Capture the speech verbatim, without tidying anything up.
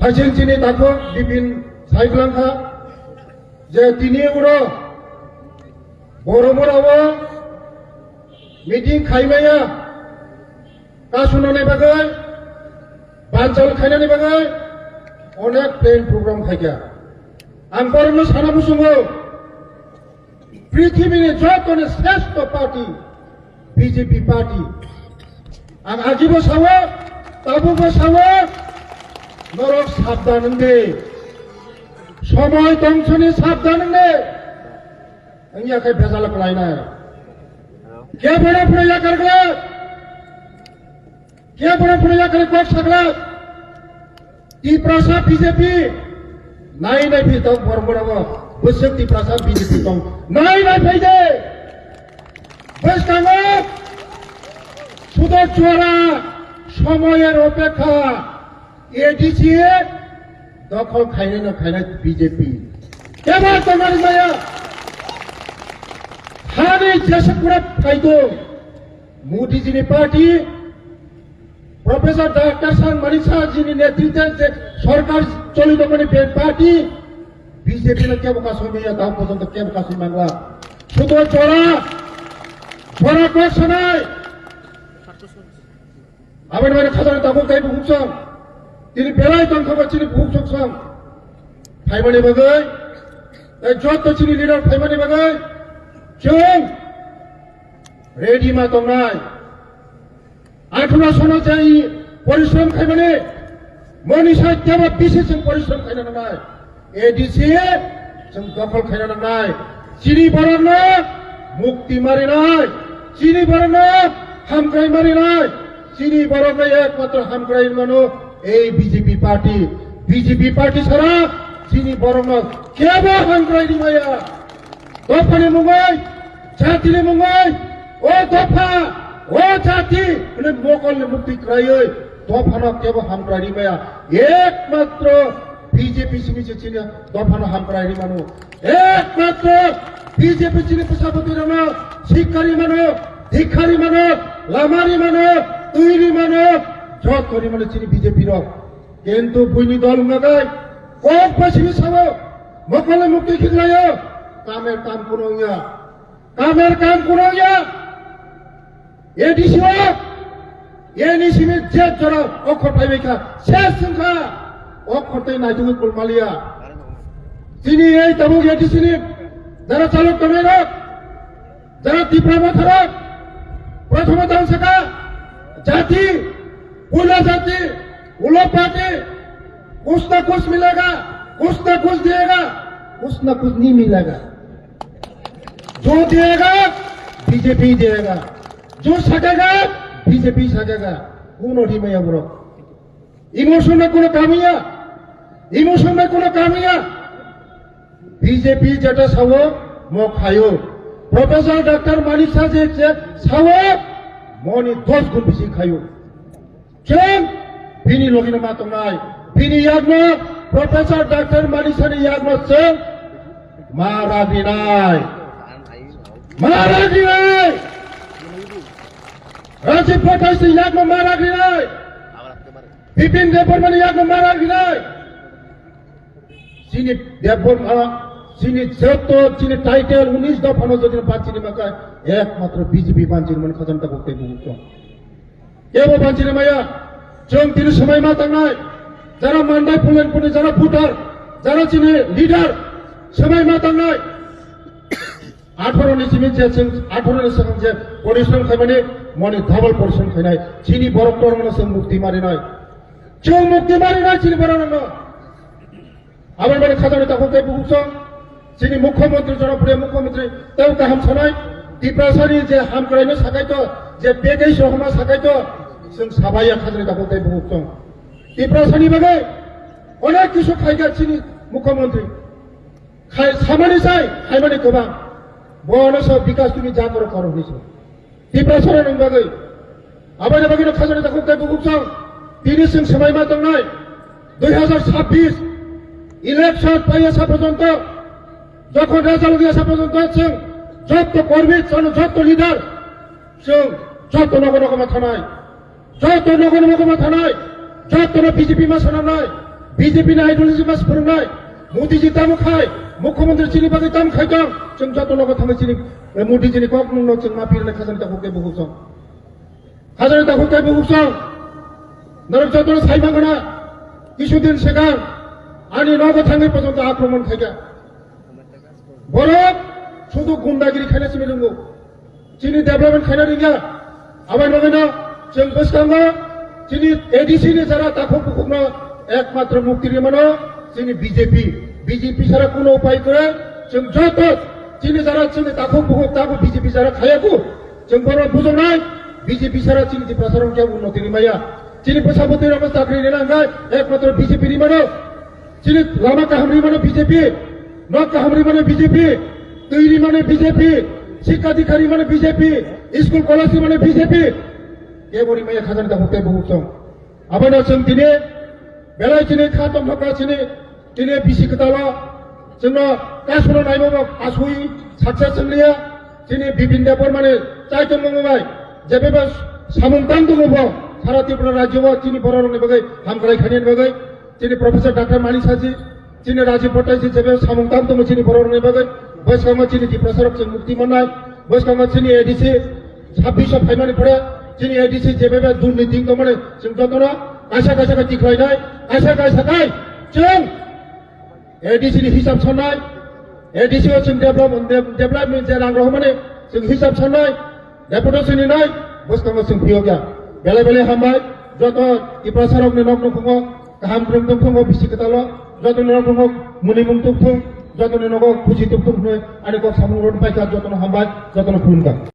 Haisin chini takhuk Bipin saiklangkha je tini uro Boromorao meeting khaimaya kasunani bagwi, banchal khainani bagwi onek plan program khaikha. Ang borokno sana muchungo, prithibini jotoni sreshto party B J P party. Ang agibo sawo, tabubo sawo, norok sabdan wngdi. Somoi tongthoni sabdan wngdi. Wngya khe bejal kwlainai. Kebono phwrwi yakar glak. Kebono phwrwi yakar kok saglak. Tiprasa B J P nai nai phi tong borok borok bwswk Tiprasa B J P tong nai nai phai de. Bwskango sudo chora somoyer opekha A D C dokhol khainai no khainai B J P. Kebo tongnani maya hani jesa pura phaidung Modi jini party Professor Doctor San Manik Saha jini netritwe je sorkar choli tongmani be party B J P no kebo kasui maya, tamo porjonto kebo kasui mangla. Sudo jora, jora kok sanai. Aboni bagwi khajani tabuk tei bukhuk song. Tini belai tongkha ba chini bukhuk song song. Phaimani bagwi, tei joto chini leader phaimani bagwi, chwng ready ma tongnai. Atharo sono jai porishrom khaimani, moni sai kebo bisi chwng porishrom khaina nangnai. A D C chwng dokhol khaina nangnai. Chini borokno mukti marinai, chini borokno hamkrai marinai, chini borokno ekmatro hamkrai mano ei B J P party. B J P party sara chini borokno kebo hamkrai rimaya. Dophani mungwi, jatini mungwi, o dopha, o jati, hwnwi mokolni mukti kwraiwi dophano kebo hamkrai rimaya. Ekmatro B J P simi se chini dophano hamkrai rimano. Ekmatro B J P chini bwsabwtwi rokno sikka rimano, dikha rimano, lama rimano, twi rimano, joto rimano chini B J P rok. Kintu buini dol wngnakai kok bai simi sao, mokolni mukti khiklaio, kamer kam kuno wngya. Kamer kam kuno wngya. A D C o, A D C ni je jora okhor phaibai kha, ses wngkha, okhor tei naitugwi kulmaliya. Chini ei tabuk A D C ni jara chalok tongnai rok, jara Tipra Motha rok, prothome tang saka, jati, pula jati, ulo party, kuch na kuch milega, kuch na kuch diyega, kuch na kuch nahi milega. जो दिएगा, B J P देगा। जो सकेगा, B J P सकेगा। Kuno rimaya borok. Emotion na kuno kamiya. Emotion na kuno kamiya. B J P jeta sao, mo khayo. Professor Doctor Manik Saha je, je sao, moni dos gun bisi khayo. Chwng bini logino ma tongnai, bini yakno Professor Doctor Manik Sahani yakno chwng ma ragrinai, ma ragrinai. Rajiv Bhattacharyani yakno ma ragrinai, Bipin Debbarmani yakno ma ragrinai. Chini Debbarma, chini joto, chini title unis dophano jodi banchini makai, ekmatro B J P banchini mani khajam tabuk tei buhuk tong. Kebo banchini maya, chwng tini swmai ma tangnai, jara mandai pulen puni, jara voter, jara chini leader, swmai ma tangnai. Atharo ni simi je chwng, atharo ni swkang je porishrom khaimani, moni double porishrom khainai, chini borok tormano chwng mukti marinai. Chwng mukti marinai chini borok no. Aboni bagwi khajani takhuk tei bukhuk song, chini mukhyamantri, jonopriyo mukhyamantri, tei kaham sanai, Tiprasani je hamkraino sakaito, je package rohorma sakaito, chwng sabaiya khajani takhuk tei bukhuk song. Tiprasani bagwi onek kisu khaikha chini mukhyamantri. Khai, samani sai, khaimani kwbang. Bono so bikas tumi jakorok koro hwnwi song. Tiprasarokni bagwi. Aboni bagwino khajani takhuk tei bukhuk song. Tini chwng swmai ma tongnai. Dui hazar sabbish election paiya sa porjonto, jokhon result wngya sa porjonto chwng jotto kormi, chwng jotto leader, chwng jotto nogo nogo ma thanai. Joto nogo nogo ma thanai, joto no B J P ma sanamnai, B B J P ni ideology mas phwrwngnai, Modi ji tamo khai, Mukhyamantri chini bagwi tamo khai tong, chwng joto nogo thangwi chini, eh, Modi ji ni kok nungno chwng ma pirnai khajani takhuk tei bukhuk song. Khajani takhuk tei bukhuk song. Norok joto sai mangana, kisudin swkang, ani nogo thangwi pojonto akromon khaikha. Borok sudu gundagiri khaina simi ringo. Chini development khaina ringya. Aboni bagwino chwng bwskango chini A D C ni jara takhuk bukhukno ekmatro mukti rimano chini B J P. B J P sara kuno upai kwrwi chwng joto chini jara chini takhuk bukhuk tabuk B J P jara khayaku. Chwng bono bujongnai B J P sara chini Tiprasa rok khe unnoti rimaya. Chini bwsa bwtwi rokno chakri rina hwnkhe ekmatro B J P rimano. Chini lama kaham rimano B J P, nok kaham rimano B J P, twi rimano B J P, sikka dikha rimano B J P, school college rimano B J P. Kebo rimaya khajani takhuk tei bukhuk song. Abono chwng tini belai chini kha tongthokma chini, tini bisi kwtalo chwngno kasuro naimabo asui success wngliya. Chini Bipin Debbarmani chaitongmung bai jebeba samung tang tongo bo sara Tripura rajyo o chini bororokni bagwi hamkrai khainani bagwi. Chini Professor Doctor Manik Saha ji, chini Rajiv Bhattaji jebe samung tam tongo chini bororokni bagwi, bwskango chini Tiprasarok chwng mukti mannai, bwskango chini A D C sabbish o phaimani pore, chini A D C jebe be durniti wngtongmani chwng jotono kaisa kaisa khe tikhlainai, kaisa kaisa khai chwng A D C ni hisab sannai, A D C o chwng develop, de-, development je rang rohormani chwng hisab sannai, deputation ni nai, bwskango chwng phiyokya. Belai belai hambai, joto Tiprasarokni nok nukhungo kaham rwng tongthungo bisi kwtalo, jotoni nok nukhungo mwnwi mung tongthung, jotoni nogo khusi tongthung hwnwi ani kok samung rwna paikha, jotono hambai, jotono khulumkha.